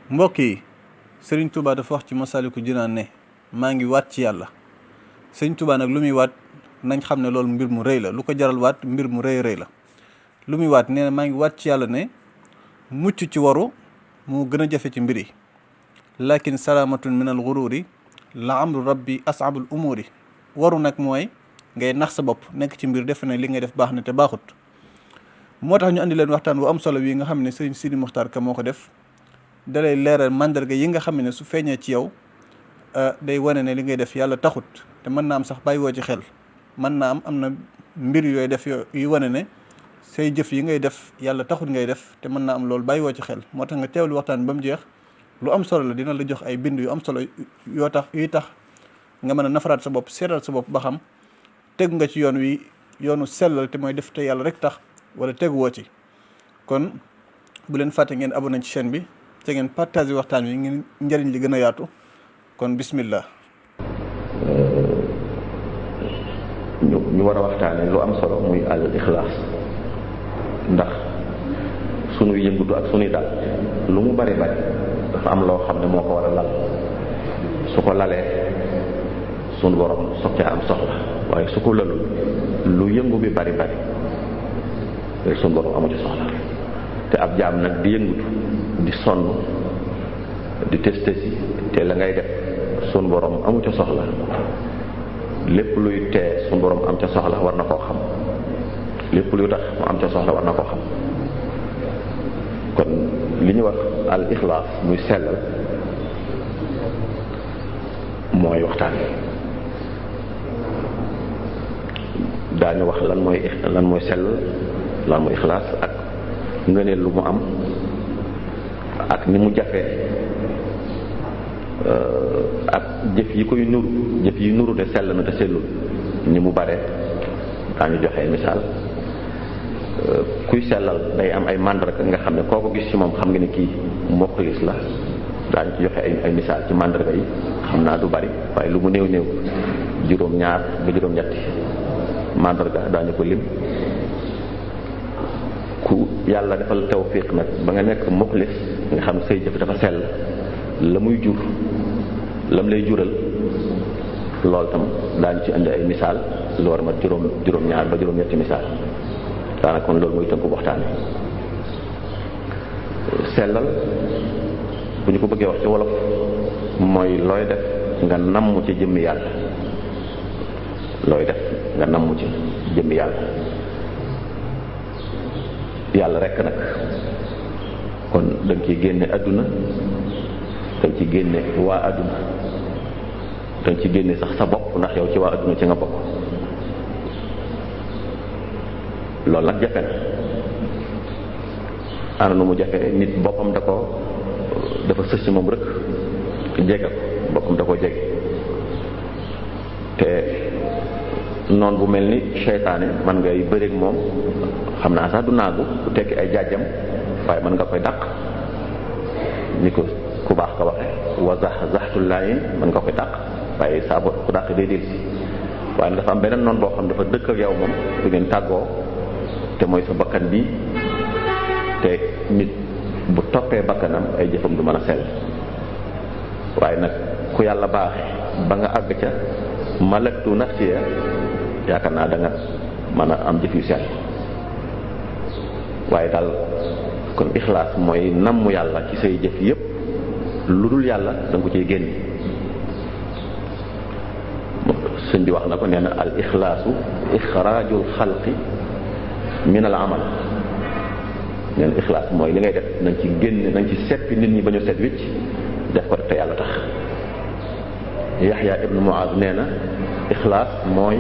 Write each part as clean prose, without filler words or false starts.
mbokk yi Serigne Touba dafa wax ci Masaalikul Jinaan ne maa ngi waat ci yàlla. Serigne Touba nag lu muy waat nañ xam ne loolu mbir mu rëy la, lu ko jaral waat mbir mu rëy la. lu muy waat nee na maa ngi waat ci yàlla ne mucc ci waru mu gën a jafe ci mbir yi. lakin salaamatun min al gururi la amru rabbi asabul umuri. waru nag mooy ngay nax sa bopp nekk ci mbir defe ne li ngay def baax na te baaxut. moo tax ñu andi leen waxtaan bu am solo wi nga xam ne Serigne Sidi Mokhtar Ka moo ko def. dalay leeral mandarga yi nga xam ne su feeñee ci yow day wane ne li ngay def yàlla taxut te mën naa am sax bàyyi woo ci xel. mën naa am na mbir yooyu def yu wane ne say jëf yi ngay def yàlla taxut ngay def te mën naa am loolu bàyyi woo ci xel. moo tax nga teewlu waxtaan ba mu jeex lu am solo la, dina la jox ay bind yu am solo yuy tax nga mën a nafaraat sa bopp, seetal sa bopp ba xam tegu nga ci yoonu sellal te mooy def te yàlla rek tax wala tegu woo ci. kon bu leen fàtte ngeen abonné ci chaîne bi te ngeen partage waxtaan wi ngeen njëriñ li gën a yaatu. kon bismillah. ñu war a waxtaane lu am solo muy al ixlaas, ndax sunuy yëngutu ak sunuy dal lu mu bari bari dafa am loo xam ne moo ko war a lal. su ko lalee sunu borom soog caa am soxla, waaye su ko lalul lu yëngu bi bari bari sunu borom amu ci soxla. te ab jaam nag di yëngutu di sonn di testesi te la ngay def sunu borom amu ca soxla. lépp luy tee sunu borom am ca soxla war na koo xam, lépp luy tax mu am ca soxla war na koo xam. kon li ñu wax al ixlaas muy sellal mooy waxtaan daañu wax lan mooy sellal, lan mooy ixlaas ak ngëneel lu mu am ak ni mu jafee ak jëf yi nuru te sell na te sellul ni mu bare. daañu joxe misaal. kuy sellal day am ay màndarga nga xam ne koo ko gis ci moom xam nga ne kii muxlis la. daañu ci joxe ay misaal ci màndarga yi, xam naa du bari waaye lu mu néew juróom-ñaar ba juróom-ñetti màndarga daañu ko lim. ku yàlla defal tawfiq nag ba nga nekk muxlis nga xam ne say jëf dafa sell, la muy jur lam lay jural loolu tam daañu ci indi ay misaal lu war ma juróom-ñaar ba juróom-ñetti misaal. daanaka kon loolu mooy tënku waxtaan wi. sellal bu ñu ko bëggee wax ci wolof mooy looy def nga namm ci jëmmi yàlla. looy def nga namm ci jëmmi yàlla. yàlla rekk nag kon da nga ciy génne àdduna, da nga ciy génne waa àdduna, da nga ciy génne sax sa bopp ndax yow ci waa àdduna ci nga bokk. loolu nag jafe na. ana nu mu jafe nit boppam dafa sës ci moom rek jege ko, boppam da koo jege. te noon bu mel ni seytaane man ngay bëreeg moom, xam naa sax du naagu du tekki ay jaajam, waaye mën nga koy dàq ni ko ku baax ko waxe wa zaxtul laayin mën nga koy dàq, waaye saa boo ku dàq day dellusi. waaye dafa am beneen noon boo xam dafa dëkk ak yow moom du ngeen tàggoo, te mooy sa bakkan bi. te nit bu toppee bakkanam ay jëfam du mën a sell. waaye nag ku yàlla baaxe ba nga àgg ca malaktu nafsiya, yaakaar naa da nga mën a am jëf yu sell. waaye daal kon ixlaas mooy namm yàlla ci say jëf yépp, lu dul yàlla da nga ko ciy génn. sëñ bi wax na ko, nee na al ixlaasu ixraajul xalqi min al amal. nee na ixlaas mooy li ngay def nañ ci génn, nañ ci seppi nit ñi ba ñu set wicc, def ko te yàlla tax. Yaxya ibnu Muaz nee na ixlaas mooy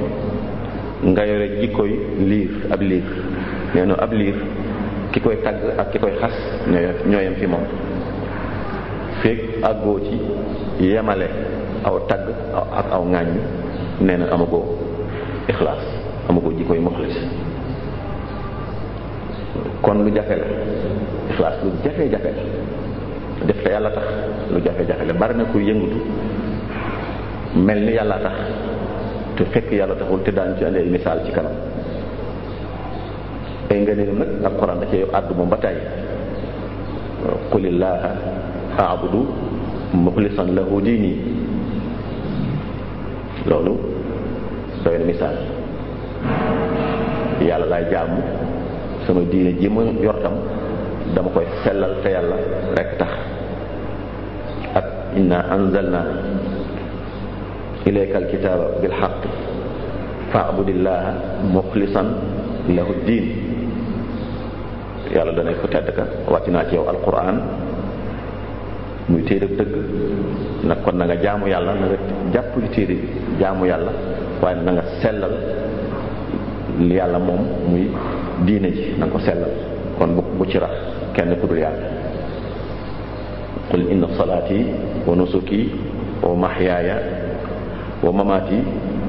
nga yore jikkoy liir, ab liir. nee na ab liir ki koy tagg ak ki koy xas ñooyam fi moom. feeg àggoo ci yemale aw tagg ak aw ŋàññ, nee na amagoo ixlaas, amagoo jikkoy muxlis. kon lu jafe la ixlaas, lu jafe-jafe la. def te yàlla tax lu jafe-jafe la. bari na kuy yëngutu mel ni yàlla tax te fekk yàlla taxul, te daañu ci andi ay misaal ci kanam. ay ngëneelam nag alxuraan da cee àddu moom ba tey. qulillaaha a'budu muxlisan lahu diini loolu doy na misaal yàlla laay jaamu sama diine ji ma yor tam dama koy sellal te yàlla rekk tax ak inna anzalna ilayka alkitaaba bilxaq fa'budillaha muxlisan lahu diin yàlla dana ko tedd ka wàcc naa ci yow alquran muy téere dëgg nag kon na nga jaamu yàlla na nga jàpp ci téere bi jaamu yàlla waaye na nga sellal li yàlla moom muy diine ji na nga ko sellal kon bu ci rax kenn ku dul yàlla qul inna salaati wa nusuki wa mahyaaya wa mamaati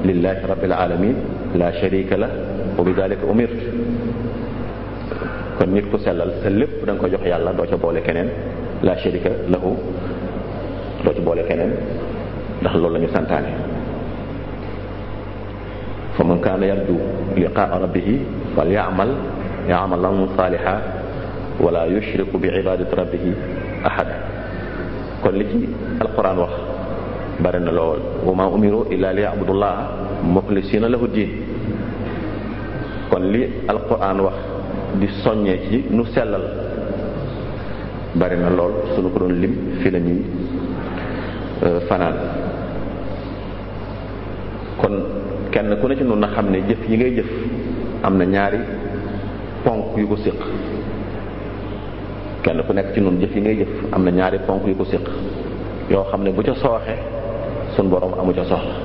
lillahi rabbil alamin la sharika la wa bi dalika umirtu kon nit ku sellal sa lépp da nga ko jox yàlla doo ca boole keneen la sharika lahu doo ci boole keneen ndax loolu la ñu santaane fa man kaana yarju liqaa rabbihi fal ya'malan saalihan wala yushriku bi ibadati rabbihi ahada kon li ci alquran wax bari na lool wa ma umiru illa li ya'budullaha muxlisina lahu diin kon li alquran wax di soññee ci nu sellal bari na lool suñu ko doon lim fi la ñuy fanaan kon kenn ku ne ci noonu na xam ne jëf yi ngay jëf am na ñaari ponk yu ko séq kenn ku nekk ci noonu jëf yi ngay jëf am na ñaari ponk yu ko séq yoo xam ne bu ca sooxe suñ borom amu ca soxla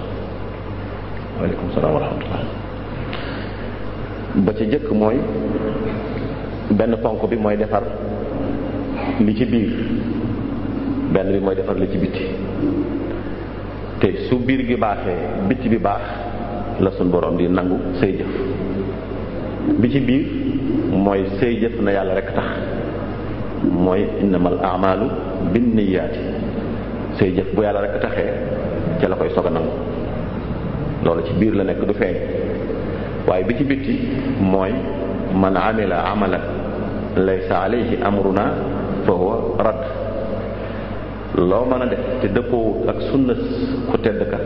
waaleykum salaam wa rahmatullah ba ca jëkk mooy benn ponk bi mooy defar li ci biir benn bi mooy defar li ci bitti te su biir gi baaxee bitti bi baax la suñ borom di nangu say jëf bi ci biir mooy say jëf na yàlla rek tax mooy innamal a'malu binniyaati say jëf bu yàlla rek taxee ca la koy soog a nangu loolu ci biir la nekk du feeñ waaye bi ci bitti mooy man amila amalan laysa alayhi amruna fa huwa rad loo mën a def te dëppoo ak sunna ku tedd ka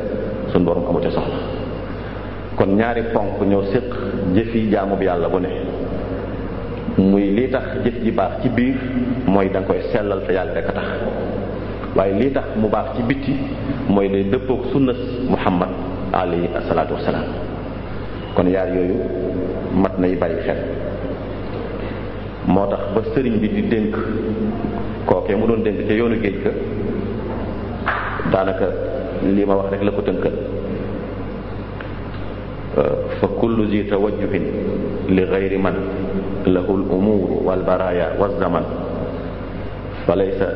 suñ borom amu ca soxla kon ñaari ponk ñoo séq jëfi jaamu bi yàlla bu ne muy lii tax jëf ji baax ci biir mooy da nga koy sellal te yàlla rek a tax waaye lii tax mu baax ci bitti mooy day dëppoo ak sunna muhammad alayhi asalaatu wasalaam kon yaar yooyu mat nay bàyyi xel moo tax ba sëriñ bi di dénk kookee mu doon dénk ca yoonu géej ga daanaka lii ma wax rek la ko tënkal fa kullu zi tawajjuhin li gayri man lahu l umuru wal baraya wa zaman fa laysa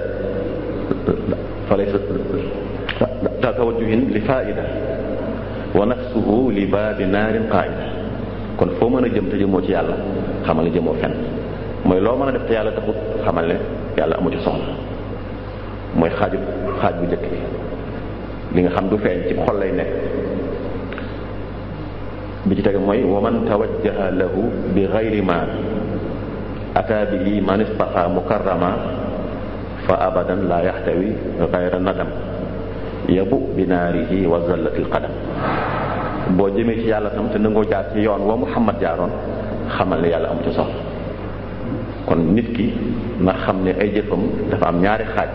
tawajjuhin li faida wa nafsuhu li baabi naarin qaida kon foo mën a jëm te jëmoo ci yàlla xamal ne jëmoo fenn mooy loo mën a def te yàlla taxut xamal ne yàlla amu ci soxla mooy xaaj bu njëkk bi li nga xam du feeñ ci xol lay nekk bi ci tege mooy wa man tawajjaha lahu bi gayri ma ata bihi man istafa mukarrama fa abadan la yaxtawi gayra nadam yabu bi naarihi wa zallatil qadam boo jëmee ci yàlla tam te nangoo jaar ci yoon wa Muhammad jaaroon xamal ne yàlla amu ci soxla kon nit ki na xam ne ay jëfam dafa am ñaari xaaj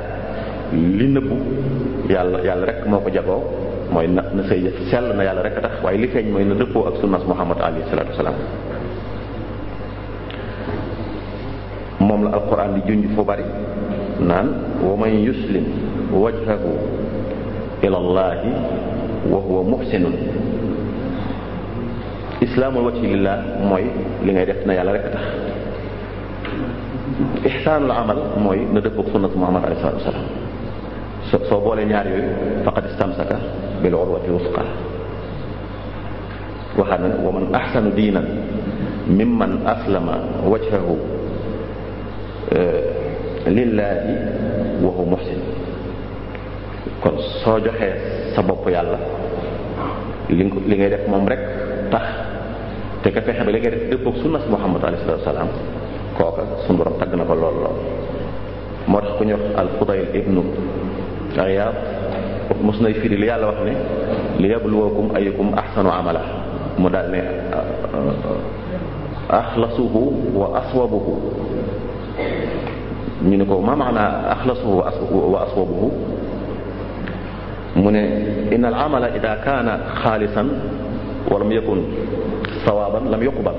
li nëbbu yàlla rek moo ko jagoo mooy na say jëf sell na yàlla rek a tax waaye li feeñ mooy na dëppoo ak sunnas Muhammad alayhi salaatu wasalaam moom la alquran di junj fu bari naan wa man yuslim wajhahu ila allahi wa huwa muhsinun islaamul wajhi lillah mooy li ngay def na yàlla rek a tax ihsaanul amal mooy na dëppoo ak sunnat Muhammad alayhi salaatu wasalaam soo boolee ñaar yooyu faqad istamsaka bil urwati wusqa waxaat na ne wa man ahsanu diinan mimman aslama wajhahu lillahi wa huwa muhsin kon soo joxee sa bopp yàlla li ngay def moom rek tax te ka fexe ba li ngay def dëppoo ak sunnas Muhammad alayhi salaatu wasalaam kooka suñu borom tagg na ko lool moo tax ku ñuy wax al-Fudayl ibnu Iyaad mos nay firi li yàlla wax ne li yabluwakum ayyukum ahsanu amala mu daal ne axlasuhu wa aswabuhu. ñu ne ko ma maana axlasuhu wa aswabuhu mu ne inna al amala ida kaana xaalisan wa lam yakun sawaaban lam yuqbal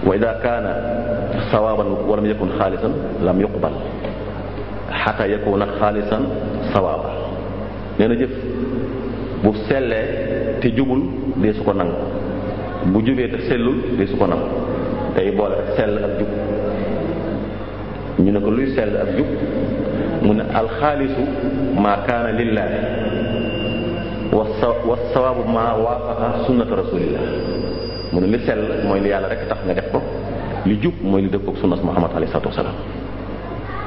wa ida kaana sawaaban wa lam yakun xaalisan lam yuqbal xata yakuna xaalisan sawaaba. nee na jëf bu sellee te jubul dee su ko nangu, bu jubee te sellul dee su ko nangu. day boole sell ak jub. ñu ne ko luy sell ak jub mu ne alxaalisu maa kaana lillaahi wa sawaabu maa waafaqa sunnata rasulillah. mu ne li sell mooy li yàlla rek tax nga def ko, li jub mooy li dëppook sunnas Muhammad alayhi salaatu wasalaam.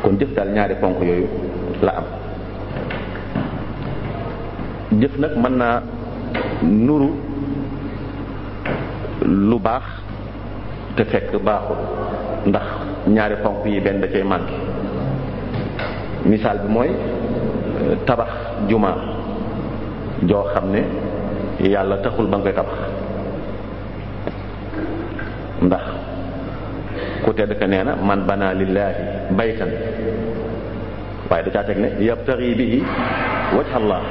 kon jëf daal ñaari ponk yooyu la am. jëf nag mën naa nuru lu baax te fekk baaxul, ndax ñaari ponk yi benn da cay manqué. misaal bi mooy tabax jumaa joo xam ne yàlla taxul ba nga koy tabax, ndax ku tedd ka nee na man bana lillaahi baytan, waaye da caa teg ne yabtaghi bihi wajha Allah.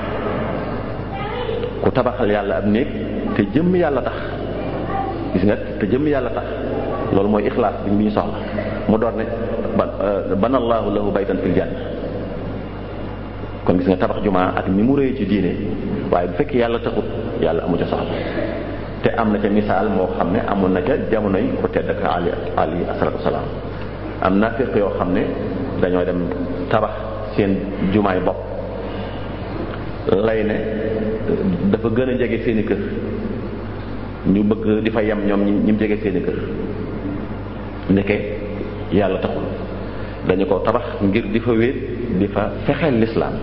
ku tabaxal yàlla ab néeg te jëmm yàlla tax, gis nga te jëmm yàlla tax, loolu mooy ixlaas bi ñu soxla. mu door ne bana allahu lahu baytan fil janna. kon gis nga tabax jumaa ak ni mu rëy ci diine, waaye bu fekkee yàlla taxut yàlla amu ca soxla. te am na ca misaal moo xam ne amoon na ca jamonoy ku tedd ka ali asalaatu wasalaam. am naafiq yoo xam ne dañoo dem tabax seen jumaay bopp, lay ne dafa gën a jege seeni kër, ñu bëgg di fa yem ñoom ñi mu jege seeni kër. ndeke yàlla taxul, dañu ko tabax ngir di fa wéet, di fa fexeel lislaam,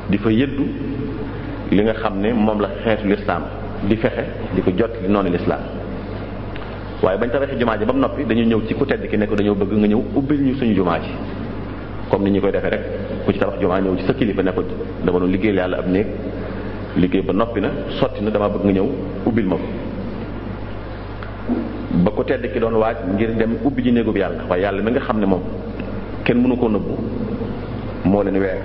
di fa yëddu li nga xam ne moom la xeetu lislaam di fexe di ko jot li noonu lislaam. waaye bañ tabaxee jumaa ji ba mu noppi dañu ñëw ci ku tedd ki ne ko dañoo bëgg nga ñëw ubbil ñu suñu jumaa ji, comme ni ñu koy defee rek ku ci tabax jumaa ñëw ci sa kilifa ne ko dama doon liggéeyal yàlla ab néeg, liggéey ba noppi na sotti na, dama bëgg nga ñëw ubbil ma ko. ba ko tedd ki doon waaj ngir dem ubbi ji néegub yàlla, waaye yàlla mi nga xam ne moom kenn mënu koo nëbbu moo leen weer.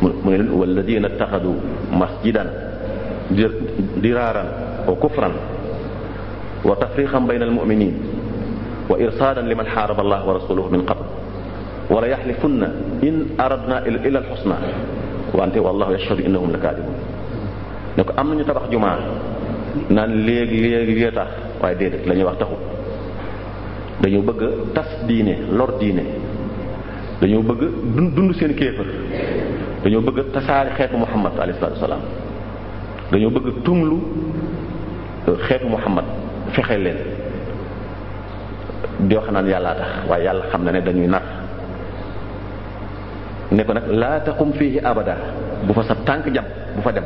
mu ne leen walladina taxadu masjidan diraaran wa kufran wa tafriqan bayna almuminin wa irsaadan liman xaaraba allah wa rasuluhu min qabl wala yaxlifunna in aradna ila alxusna wante wallahu yashhadu innahum la kaadibun. ne ko am nañu tabax jumaa naan léegi tax, waaye déedéet la ñuy wax taxul. dañoo bëgg a tas diine, lor diine, dañoo bëgg dund seen kéefër, dañoo bëgg a tasaari xeetu Muhammad alayhi salaatu wasalaam, dañoo bëgg a tumlu xeetu Muhammad, fexe leen di wax naan yàllaa tax, waaye yàlla xam na ne dañuy nar. ne ko nag laa taqum fiihi abada, bu fa sa tànk jam, bu fa dem.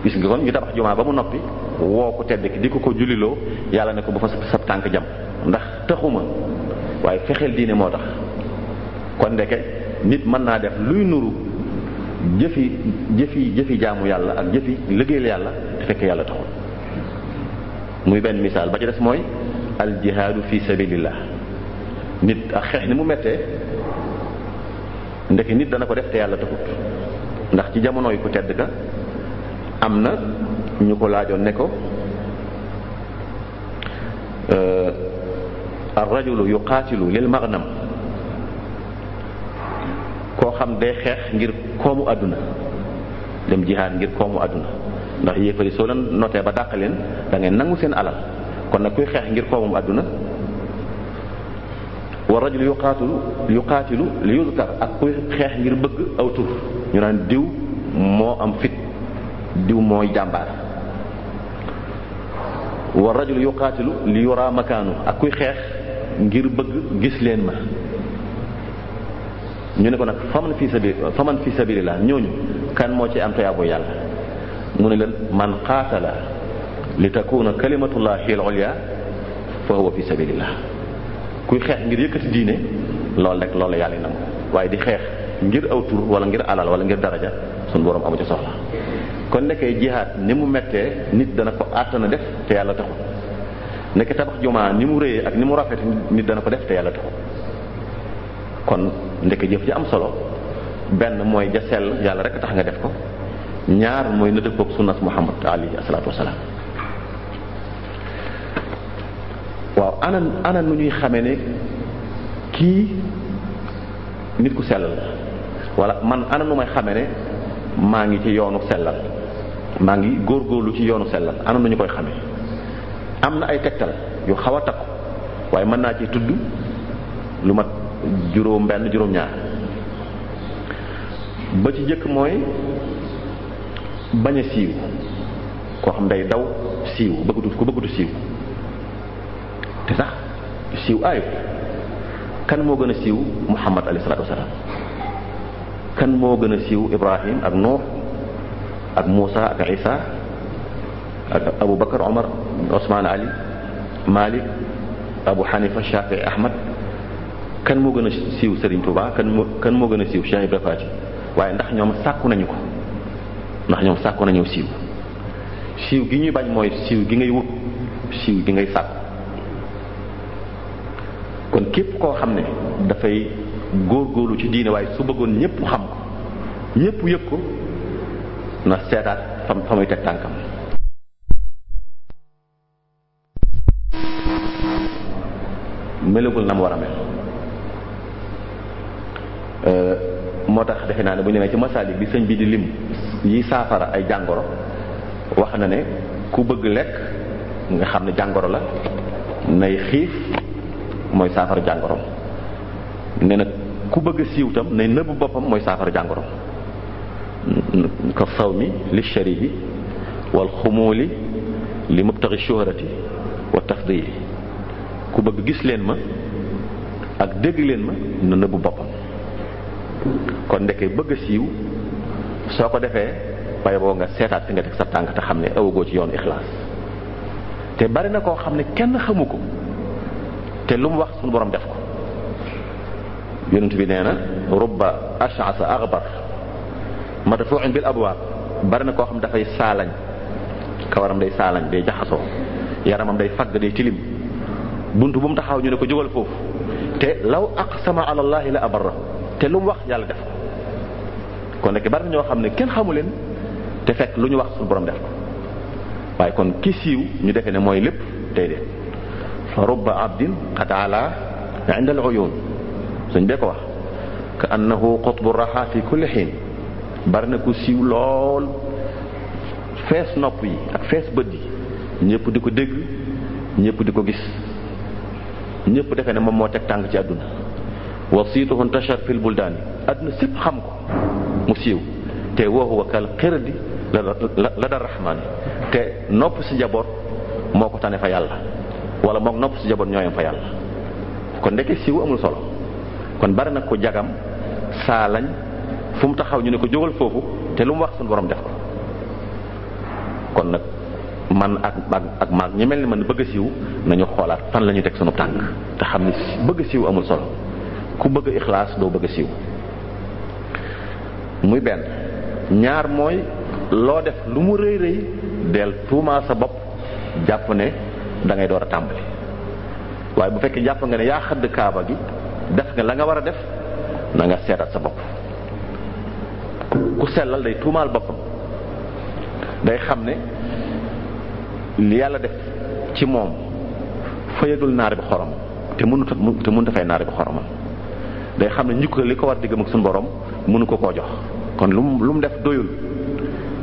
gis nga kon ñu tabax jumaa ba mu noppi woo ko tedd ki di ko julliloo, yàlla ne ko bu fa sa tànk jam, ndax taxuma waaye fexeel diine moo tax. kon ndeke nit mën naa def luy nuru jëfi jaamu yàlla ak jëfi liggéeyal yàlla te fekk yàlla taxul. muy benn misaal ba ci des mooy al jihaadu fi sabilillah. nit ak xeex ni mu mettee, ndeke nit dana ko def te yàlla taxut. ndax ci jamono yi ku tedd ka am na ñu ko laajoon ne ko ar rajulu yuqaatilu lil maghnam, koo xam day xeex ngir koomu àdduna, dem jihaad ngir koomu àdduna. ndax yéefari soo leen notee ba dàq leen da ngay nangu seen alal, kon nag kuy xeex ngir koomum àdduna. wa rajulu yuqaatilu li yuzkar, ak kuy xeex ngir bëgg aw tur, ñu naan diw moo am fit, diw mooy jàmbaar. wa rajulu yuqaatilu li yura makaanu, ak kuy xeex ngir bëgg gis leen ma. ñu ne ko nag faman fi sabilillah, ñooñu kan moo ci am tayaabu yàlla. mu ne leen man qaatala li takuna kalimatullahi al-ulya fa huwa fi sabilillah. kuy xeex ngir yëkkati diine loolu rek loolu yàlla nangu waaye di xeex ngir aw tur wala ngir alal wala ngir daraja suñu borom amu ci soxla. kon nekkee jihaad ni mu mettee nit dana ko àttana def te yàlla taxul nekkee tabax jumaa ni mu rëyee ak ni mu rafet nit dana ko def te yàlla taxul. kon ndeke jëf ji am solo benn mooy ja sell yàlla rek tax nga def ko, ñaar mooy na dëppook sunnas Muhammad alayhi salaatu wasalaam. waaw ana nu ñuy xamee ne kii nit ku sell la wala man ana nu may xamee ne maa ngi ci yoonu sellal, maa ngi góorgóorlu ci yoonu sellal, ana nu ñu koy xamee? am na ay tegtal yu xaw a takku waaye mën naa ci tudd lu mat juróom-benn juróom-ñaar. ba ci jëkk mooy bañ a siiw, koo xam day daw siiw bëggatu siiw te sax siiw aayut. kan moo gën a siiw Muhammad alayhi salaatu wasalaam? kan moo gën a siiw Ibrahim ak Nuux ak Muusa ak Isa ak Abu Bakar, Omar, Osman, Ali, Malik, Abu Hanifa, Shafi, Ahmad? kan moo gën a siiw Serigne Touba? kan moo gën a siiw Cheikh Ibrahima Fati? waaye ndax ñoom sàkku nañu ko? ndax ñoom sàkku nañu siiw gi ñuy bañ mooy siiw gi ngay wut, siiw gi ngay sàkku. kon képp koo xam ne dafay góorgóorlu ci diine waaye su bëggoon ñëpp xam ko ñëpp yëg ko na seetaat fa muy teg tànkam. melagul na mu war a mel. moo tax defe naa ne bu ñu demee ci masaalik bi sëñ bi di lim yi saafara ay jàngoro wax na ne ku bëgg lekk nga xam ne jàngoro la nay xiif mooy saafara jàngoro. ne nag ku bëgg siiw tam nay nëbb boppam mooy saafara jàngoro. ka sawmi li sharihi wal xumuuli li mubtaxi shuhrati wa tafdili. ku bëgg gis leen ma ak dégg leen ma na nëbb boppam. kon ndeke bëgg a siiw soo ko defee bay boo nga seetaat fi nga teg sa tànk te xam ne awugoo ci yoonu ixlaas. te bari na koo xam ne kenn xamu ko te lu mu wax suñu borom def ko. yonent bi nee na rubba ash'asa aghbar madfu'un bil abwaab. bari na koo xam dafay saalañ, kawaram day saalañ, day jaxasoo, yaramam day fagg, day tilim, buntu bu mu taxaw ñu ne ko jógal foofu, te law aqsama ala allahi la abarra, te lu mu wax yàlla def ko. kon nag bari na ñoo xam ne kenn xamu leen te fekk lu ñu wax suñu borom def ko. waaye kon ki siiw ñu defee ne mooy lépp tey de fa rubba abdin qad ala inda al uyun. suñ bee ko wax ka annahu qutbu raha fi kulli xiin. bari na ku siiw lool fees nopp yi ak fees bët yi, ñëpp di ko dégg, ñëpp di ko gis, ñëpp defee ne moom moo teg tànk ci àdduna. wasiituhu intashar fil buldaani, àdduna sépp xam ko mu siiw. te wa huwa kal qirdi la da rahmaani, te nopp si jaboot moo ko tane fa yàlla, wala moom nopp si jaboot ñooyam fa yàlla. kon ndeke siiw amul solo. kon bari na ko jagam saalañ fu mu taxaw ñu ne ko jógal foofu te lu mu wax suñu borom def ko. kon nag man ak maag ñi mel ni man bëgg a siiw nañu xoolaat fan la ñuy teg sunu tànk te xam ne bëgg a siiw amul solo. ku bëgg a ixlaas doo bëgg a siiw. muy benn. ñaar mooy loo def lu mu rëy rëy del tuumaa sa bopp jàpp ne da ngay door a tàmbali. waaye bu fekkee jàpp nga ne yaa xëdd kaaba gi def nga la nga war a def na nga seetat sa bopp. ku sellal day tuumaal boppam, day xam ne li yàlla def ci moom fayagul naari bi xoromam te mënut a fay naari bi xoromam. day xam ne njukka li ko war diggam ak suñu borom mënu ko koo jox. kon lu mu def doyul.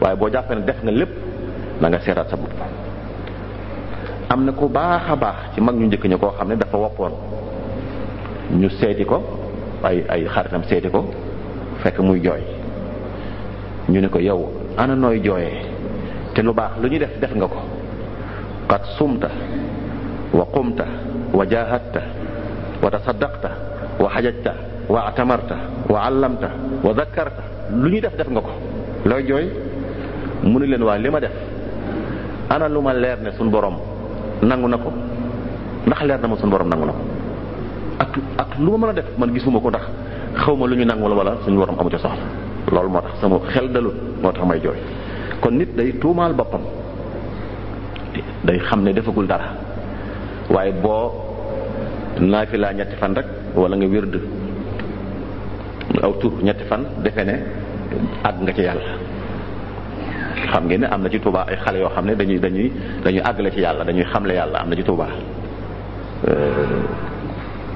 waaye boo jàppee ne def nga lépp na nga seetaat sa bopp. am na ku baax a baax ci mag ñu njëkk ña koo xam ne dafa woppoon, ñu seeti ko, ay xaritam seeti ko fekk muy jooy. ñu ne ko yow ana nooy jooyee te lu baax lu ñu def nga ko. qad sumta wa qumta wa jahadta wa tasaddaqta wa xajajta wa atamarta wa allamta wa zakkarta. lu ñu def nga ko, looy jooy? mu ne leen waa li ma def ana lu ma leer ne suñ borom nangu na ko? ndax leer na ma suñ borom nangu na ko? ak lu ma mën a def man gisuma ko ndax xaw ma lu ñu nangu wala suñu borom amu ca soxla loolu moo tax sama xel dalul moo tax may jooy. kon nit day tuumaal boppam day xam ne defagul dara waaye boo naafila ñetti fan rek wala nga wérd aw tur ñetti fan defe ne àgg nga ci yàlla. xam ngeen ne am na ci Tuubaa ay xale yoo xam ne dañuy àggale ci yàlla dañuy xamle yàlla am na ci Tuubaa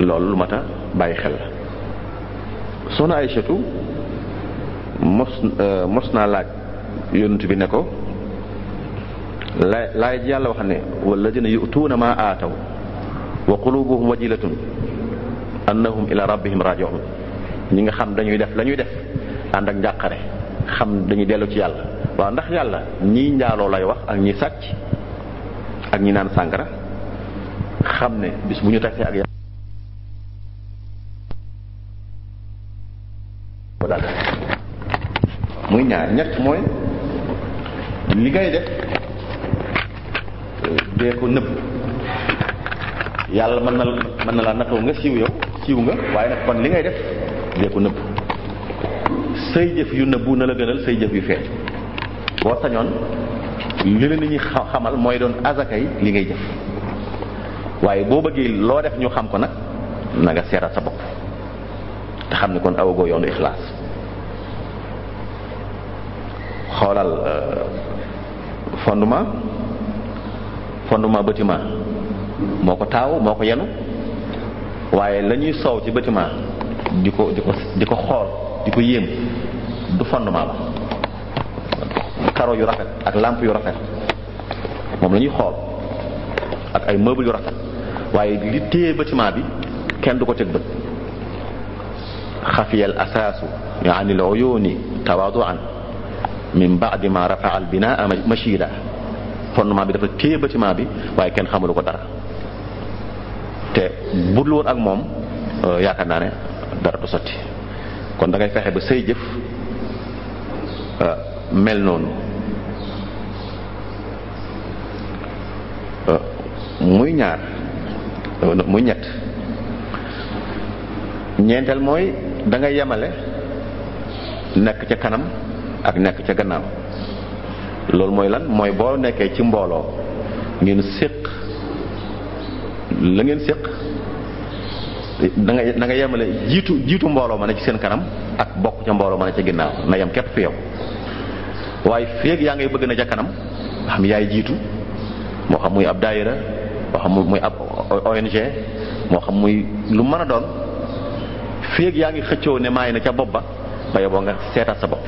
loolu lu mat a bàyyi xel la. soxna Aysatu mos naa laaj yonent bi ne ko laay ji yàlla wax ne walladina yu'tuuna ma aataw wa qulubuhum wajilatun annahum ila rabbihim raji'un ñi nga xam dañuy def la ñuy def ànd ak njàqare xam dañuy dellu ci yàlla. waaw ndax yàlla ñii njaaloo lay wax ak ñi sàcc ak ñi naan sàngara xam ne bis bu ñu tasee ak yàlla daal muy ñaar ñett mooy li ngay def dee ko nëbb yàlla mën na laa natoo nga siiw yow siiw nga waaye nag kon li ngay def dee ko nëbb say jëf yu nëbbu na la gënal say jëf yu feeñ. boo sañoon li la nit ñi xamal mooy doon azakay li ngay jëf waaye boo bëggee loo def ñu xam ko nag na nga seetal sa bopp te xam ne kon awagoo yoonu ixlaas. xoolal fondement bâtiment moo ko taaw moo ko yenu waaye la ñuy soow ci bâtiment di ko xool di ko yéem du fondement ba. karo yu rafet ak lampe yu rafet moom la ñuy xool ak ay meubles yu rafet waaye li téye bâtiment bi kenn du ko teg bët. xafiyal asaasu yaani al uyuni tawaaduan min ba'di ma rafa'a al binaa mashida fondement bi dafa téye bâtiment bi waaye kenn xamalu ko dara te budul woon ak moom yaakaar naa ne dara du sotti. kon da ngay fexe ba say jëf mel noonu. muy ñaar muy ñett ñeenteel mooy da nga yemale nekk ca kanam ak nekk ca gannaaw. loolu mooy lan mooy boo nekkee ci mbooloo ngeen séq la ngeen séq da nga yemale jiitu mbooloo ma ne ci seen kanam ak bokk ca mbooloo ma ne ca ginnaaw na yem képp fi yow. waaye feeg yaa ngay bëgg na ca kanam nga xam yaay jiitu moo xam muy ab daayira moo xam muy ab ONG moo xam muy lu mën a doon feeg yaa ngi xëccoo ne maay na ca bopp ba ba yoboo nga seetal sa bopp.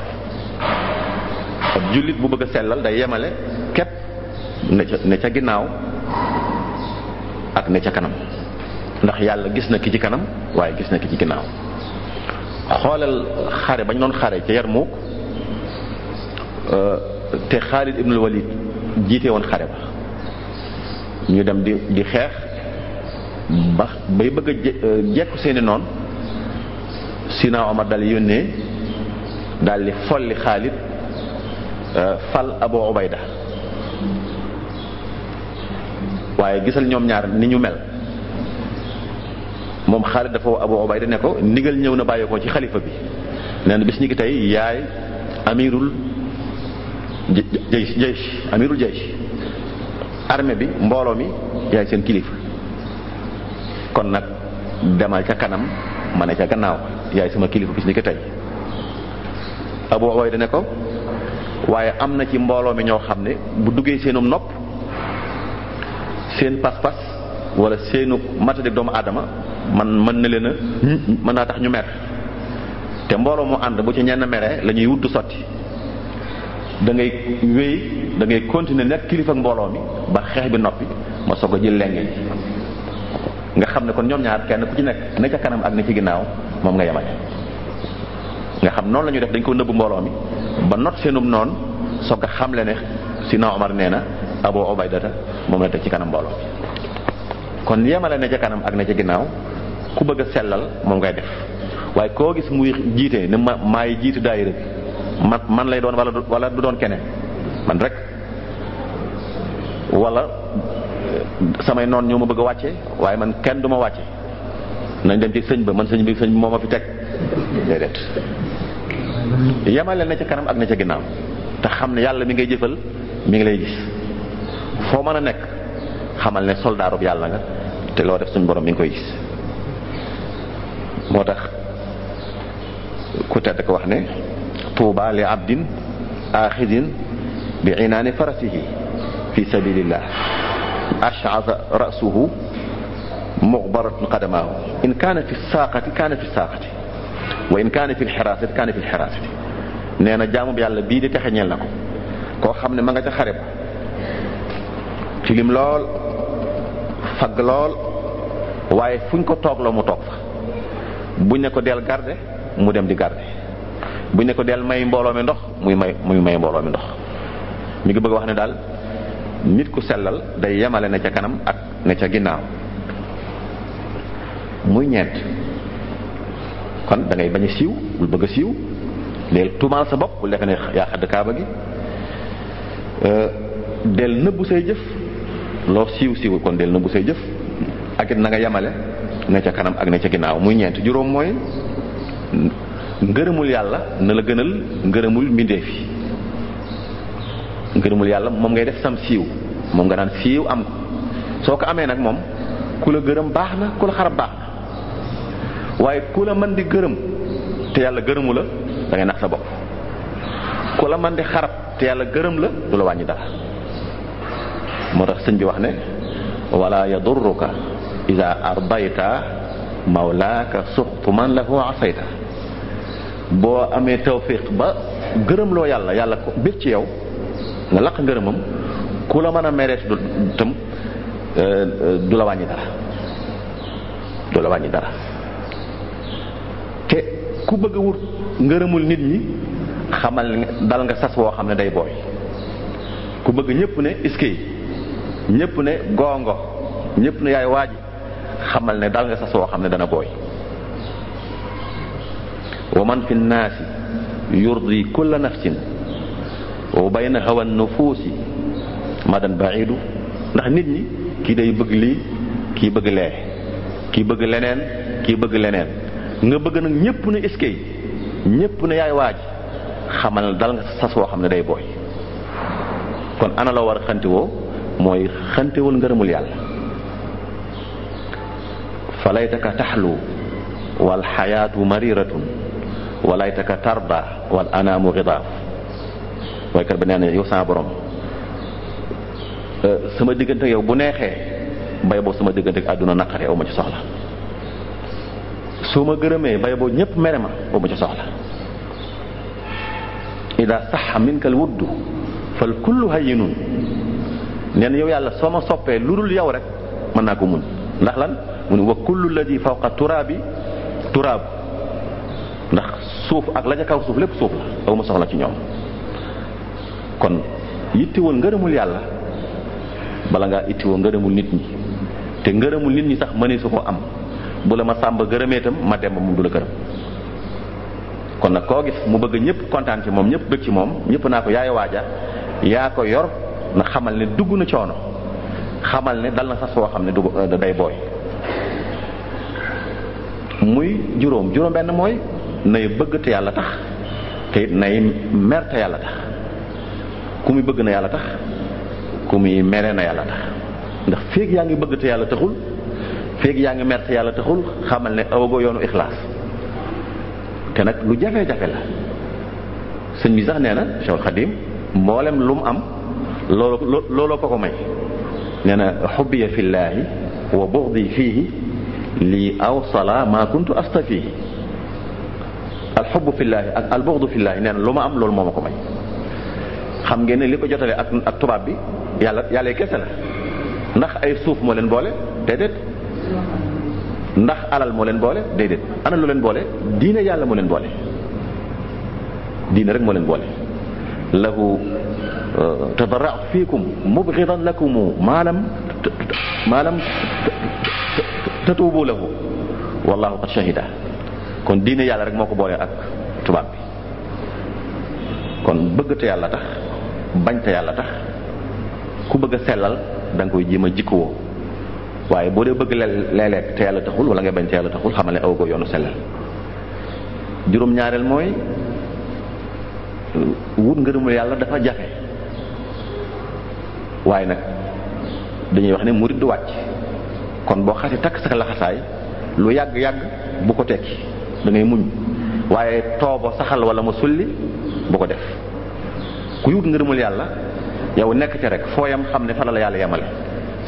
ab jullit bu bëgg a sellal day yemale képp ne ca ginnaaw ak ne ca kanam ndax yàlla gis na ki ci kanam waaye gis na ki ci ginnaaw. xoolal xare bañ doon xare ca Yarmuk te Xaalid ibnul Walid jiite woon xare ba ñu dem di xeex ba bay bëgg a jekku seeni noon Sina Omar dal yónnee daal di folli Xaalid fal Abu Ubayda waaye gisal ñoom ñaar ni ñu mel. moom Xaalid dafa woo Abu Ubayda ne ko ndigal ñëw na bàyyi ko ci xalifa bi nee na bis ñi ki tey yaay amirul jaysh armée bi mbooloo mi yaay seen kilifa kon nag demal ca kanam ma ne ca gannaaw yaay sama kilifa bis ni ki tey. Abu Ubayda ne ko waaye am na ci mbooloo mi ñoo xam ne bu duggee seenum nopp seen pas-pas wala seenu matadik doomu aadama mën na leen a mën naa tax ñu mer te mbooloo mu ànd bu ci ñenn meree la ñuy wut du sotti. da ngay wéy da ngay continuer nekk kilifa ak mbooloo mi ba xeex bi noppi ma soog a jël lenge nga xam ne kon ñoom ñaar kenn ku ci nekk ne ca kanam ak ne ci ginnaaw moom nga yemale. nga xam noonu la ñuy def dañ ko nëbb mbooloo mi ba not seenum noonu soog a xamle ne Sina Omar nee na Abu Ubaydata moom la teg ci kanam mbooloo mi kon yemale ne ca kanam ak ne ca ginnaaw ku bëgg a sellal moom ngay def waaye koo gis muy jiite ne maay jiitu daayira bi man lay doon wala du doon keneen man rek wala samay noon ñoo ma bëgg a wàcce waaye man kenn du ma wàcce nañ dem ci sëñ ba man sëñ bi moo ma fi teg déedéet yemale na ca kanam ak na ca ginnaaw te xam ne yàlla mi ngay jëfal mi ngi lay gis foo mën a nekk xamal ne soldaarub yàlla nga te loo def suñ borom mi ngi koy gis. moo tax ku tedd ko wax ne tuuba li abdin axidin bi inaani farasihi fi sabilillah ash'atha ra'suhu mughbaratun qadamaahu in kaana fi saaqati kaana fi saaqati wa in kaana fi lxiraasati kaana fi lxiraasati. nee na jaamub yàlla bii di texe ñeel na ko koo xam ne ma nga ca xare ba tilim lool fagg lool waaye fuñ ko toog la mu toog fa buñ ne ko del garde mu dem di garde buñ ne ko del may mbooloo mi ndox muy may mbooloo mi ndox. mi ngi bëgg wax ne daal nit ku sellal day yemale ne ca kanam ak ne ca ginnaaw muy ñeent. kon da ngay bañ a siiw bul bëgg a siiw del tuumaal sa bopp bul defe ne yaa xadd kaaba gi del nëbbu say jëf loo siiw kon del nëbbu say jëf ak it na nga yemale ne ca kanam ak ne ca ginnaaw muy ñeent. juróom mooy ngërëmul yàlla na la gënal ngërëmul mbindeef yi. ngërëmul yàlla moom ngay def sam siiw moom nga naan siiw am ko soo ko amee nag moom ku la gërëm baax na ku la xarab baax na waaye ku la mën di gërëm te yàlla gërëmu la da ngay nax sa bopp ku la mën di xarab te yàlla gërëm la du la wàññi dara. moo tax sëñ bi wax ne wala yadurruka ida ardayta mawlaaka suxtu man lahu asayta. boo amee tawfiq ba gërëm loo yàlla ko bir ci yow nga laq ngërëmam ku la mën a mereet du tam du la wàññi dara te ku bëgg a wut ngërëmul nit ñi xamal ne dal nga sas woo xam ne day booy. ku bëgg ñëpp ne iskay ñëpp ne gongo ñëpp ne yaay waaji xamal ne dal nga sas woo xam ne dana booy. wa man fi nnaasi yurdi kulla nafsin wa bayna hawa nufuusi madan baidu. ndax nit ñi kii day bëgg lii kii bëgg lee kii bëgg leneen kii bëgg leneen nga bëgg nag ñëpp ne iskay ñëpp ne yaay waaj xamal ne dal nga sas woo xam ne day booy. kon ana la war a xantiwoo mooy xantiwul ngërëmul yàlla. fa laytaka taxlu wal xayaatu mariratun wa laytaka tarda wal anaamu gidaaf. waykat bi nee na yow sama borom sama diggante yow bu neexee bay boo sama diggante àdduna naqare aw ma ci soxla soo ma gërëmee bay boo ñëpp mere ma aw ma ci soxla. ida saxa minka al wuddu fal kullu hayyinun. nee na yow yàlla soo ma soppee lu dul yow rek mën naa ko muñ ndax lan mu ne wa kullu alladi fawqa turaabi turaab. ndax suuf ak la ca kaw suuf lépp suuf la aw ma soxla ci ñoom. kon yittiwul ngërëmul yàlla bala ngaa ittiwoo ngërëmul nit ñi te ngërëmul nit ñi sax mënee su ko am bu la ma sàmba gërëmee itam ma dem ba moom du la gërëm. kon nag koo gis mu bëgg ñëpp kontaan ci moom ñëpp bëgg ci moom ñëpp naa ko yaay waaja yaa ko yor na xamal ne dugg na coono xamal ne dal na sas woo xam ne dugg day booy. muy juróom benn mooy nay bëgg te yàlla tax te it nay mer te yàlla tax. ku muy bëgg na yàlla tax ku muy mere na yàlla tax ndax feeg yaa ngi bëgg te yàlla taxul feeg yaa ngi mer te yàlla taxul xamal ne awagoo yoonu ixlaas. te nag lu jafe-jafe la sëñ bi sax nee na Cheikh Khadim mboolem lu mu am looloo ko may. nee na xubbiya fillaahi wa buxdi fiihi lii awsala maa kuntu astafihi. alxubbu fillaahi ak albuxdu fillaahi nee na lu ma am loolu moo ma ko may. xam ngeen ne li ko jotale ak tubaab bi yàlla kese la ndax ay suuf moo leen boole déedéet ndax alal moo leen boole déedéet ana lu leen boole diine yàlla moo leen boole diine rek moo leen boole. lahu tadarra'tu fiikum mubghidan lakum maalam tatuubu lahu wallahu qad shahida. kon diine yàlla rek moo ko boole ak tubaab bi. kon bëgg te yàlla tax bañ te yàlla tax ku bëgg a sellal da nga koy jéem a jikkuwoo waaye boo dee bëgg léeg-léeg te yàlla taxul wala ngay bañ te yàlla taxul xamal ne awgoo yoonu sellal. juróom-ñaareel mooy wut ngërëmul yàlla dafa jafe waaye nag dañuy wax ne murit du wàcc kon boo xasee takk sa laxasaay lu yàgg-yàgg bu ko tekki da ngay muñ waaye toobo saxal wala ma sulli bu ko def. ku wut ngërëmul yàlla yow nekk ca rek foo yam xam ne fa la yàlla yemale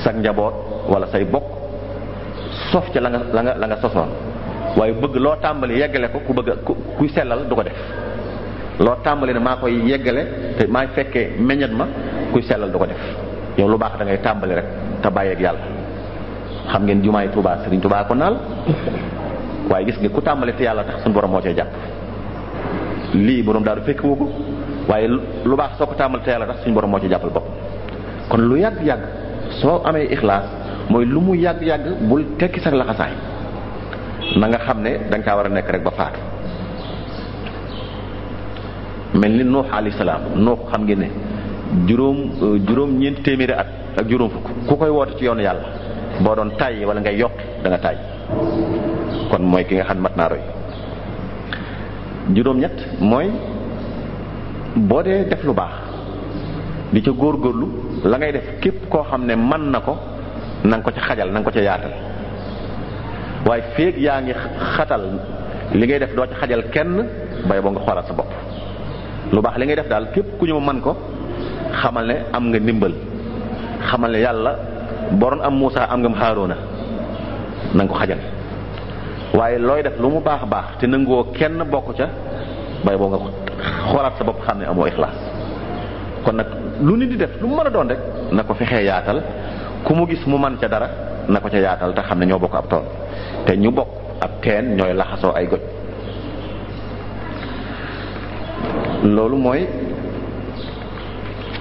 sag njaboot wala say bokk sof ca la nga sosoon waaye bëgg loo tàmbali yeggale ko ku bëgg kuy sellal du ko def. loo tàmbali ne maa koy yeggale te maa fekkee meññat ma kuy sellal du ko def. yow lu baax da ngay tàmbali rek te bàyyeeg yàlla. xam ngeen jumaay Tuubaa Sëriñ Tuubaa ko naal waaye gis nga ku tàmbali te yàlla tax suñu borom moo cay jàpp. lii borom daal du fekk woo ko waaye lu baax soo ko tàmbali te yàlla tax suñu borom moo ci jàppal bopp. kon lu yàgg-yàgg soo amee ixlaas mooy lu mu yàgg-yàgg bul tekki sa laxasaay na nga xam ne danga kaa war a nekk rek ba faatu. mel ni Nuux alayhi salaam Nuux xam ngeen ne juróom ñeenti téeméeri at ak juróom fukk ku koy woote ci yoonu yàlla boo doon tàyyi wala ngay yokk da nga tàyyi. kon mooy ki nga xam mat naa roy. juróom-ñett mooy boo dee def lu baax di ca góorgóorlu la ngay def képp koo xam ne mën na ko na nga ko ca xajal na nga ko ca yaatal waaye féeg yaa ngi xatal li ngay def doo ca xajal kenn bay boo nga xoolaat sa bopp. lu baax li ngay def daal képp ku ñëw man ko xamal ne am nga ndimbal xamal ne yàlla boo doon am Muusa am nga Haaruna na nga ko xajal waaye looy def lu mu baax baax te nangoo kenn bokk ca bay boo nga xoolaat sa bopp xam ne amoo ixlaas. kon nag lu nit di def lu mu mën a doon rek na ko fexee yaatal ku mu gis mu man ca dara na ko ca yaatal te xam ne ñoo bokk ab tool te ñu bokk ab teen ñooy laxasoo ay goj. loolu mooy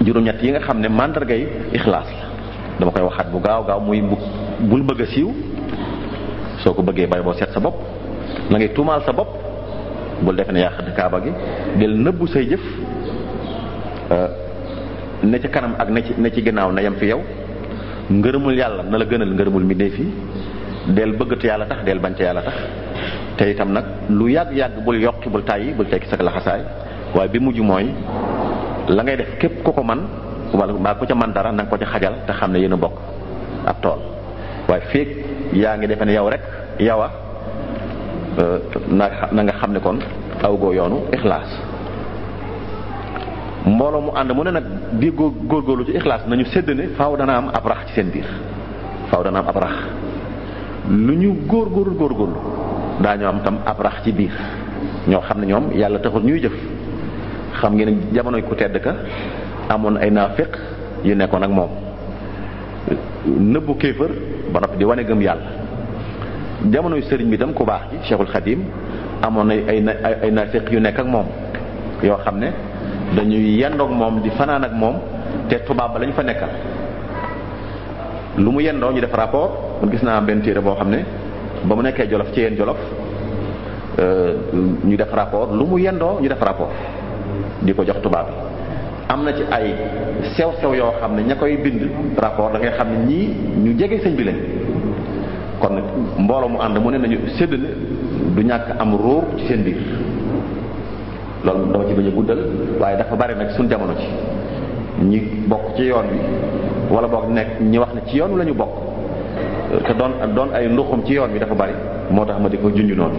juróom-ñett yi nga xam ne màndargay ixlaas la dama koy waxaat bu gaaw muy bul bëgg a siiw soo ko bëggee bay boo seet sa bopp la ngay tuumaal sa bopp bul defe ne yaa xëdd kaaba gi del nëbbu say jëf ne ci kanam ak ne ci ginnaaw na yem fi yow ngërëmul yàlla na la gënal ngërëmul mbindéef yi del bëggatu yàlla tax del bañ ca yàlla tax te itam nag lu yàgg-yàgg bul yokki bul tàyyi bul tekki sa laxasaay waaye bi mujj mooy la ngay def képp ku ko man wala mbaa ku ca man dara na nga ko ca xajal te xam ne yéen a bokk ab tool waaye feeg yaa ngi defe ne yow rek yow na nga xam ne kon awgoo yoonu ixlaas. mbooloo mu ànd mu ne nag di góorgóorlu ci ixlaas nañu sédd ne faaw dana am ab rax ci seen biir faaw dana am ab rax lu ñu góorgóorlu daañoo am tam ab rax ci biir ñoo xam ne ñoom yàlla taxul ñuy jëf. xam ngeen ne jamonoy ku tedd ka amoon ay naafiq yu nekkoon ak moom nëbbu kéefër ba noppi di wane gëm yàlla. jamonoy sëriñ bi tam ku baax ci Cheikhul Khadim amoon ay naafiq yu nekk ak moom yoo xam ne dañuy yendoog moom di fanaan ak moom te tubaab ba lañu fa nekkal lu mu yendoo ñu def rapport. man gis naa benn téere boo xam ne ba mu nekkee Jolof ci yéen Jolof ñu def rapport lu mu yendoo ñu def rapport di ko jox tubaab bi. am na ci ay sew-sew yoo xam ne ña koy bind rapport da ngay xam ne ñii ñu jege sëñ bi lañ. kon mbooloo mu ànd mu ne nañu séddale du ñàkk am róor ci seen biir loolu dama ci bañ a guddal waaye dafa bari nag suñ jamono ci ñi bokk ci yoon wi wala boog nekk ñi wax ne ci yoon wi la ñu bokk te doon ay nduxum ci yoon wi dafa bari moo tax ma di ko junj noonu.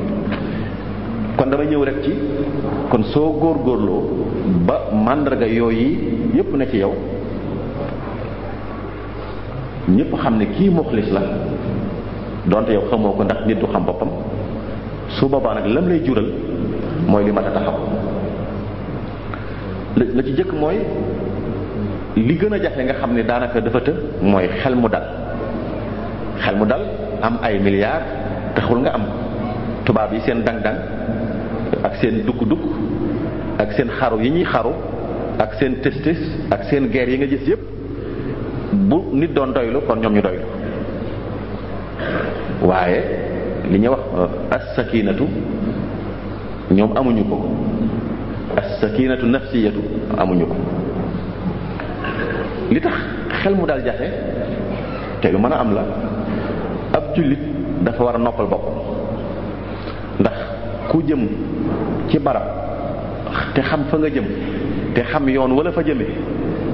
kon dama ñëw rek ci kon soo góorgóorloo ba màndarga yooyu yépp na ci yow ñépp xam ne kii muxlis la donte yow xamoo ko ndax nit du xam boppam su boobaa nag lam lay jural mooy li mat a taxaw. la ci jëkk mooy li gën a jafe nga xam ne daanaka dafa të mooy xel mu dal. xel mu dal am ay milliards taxul nga am. tubaab yi seen dang-dang ak seen dukk-dukk ak seen xaru yi ñuy xaru ak seen tës-tës ak seen guerre yi nga gis yépp bu nit doon doylu kon ñoom ñu doylu. waaye li ñuy wax as-sakinatu ñoom amuñu ko. as-sakinatu nafsiyatu amuñu ko. li tax xel mu dal jafe te lu mën a am la jullit dafa war a noppal boppam ndax ku jëm ci barab te xam fa nga jëm te xam yoon wala fa jëme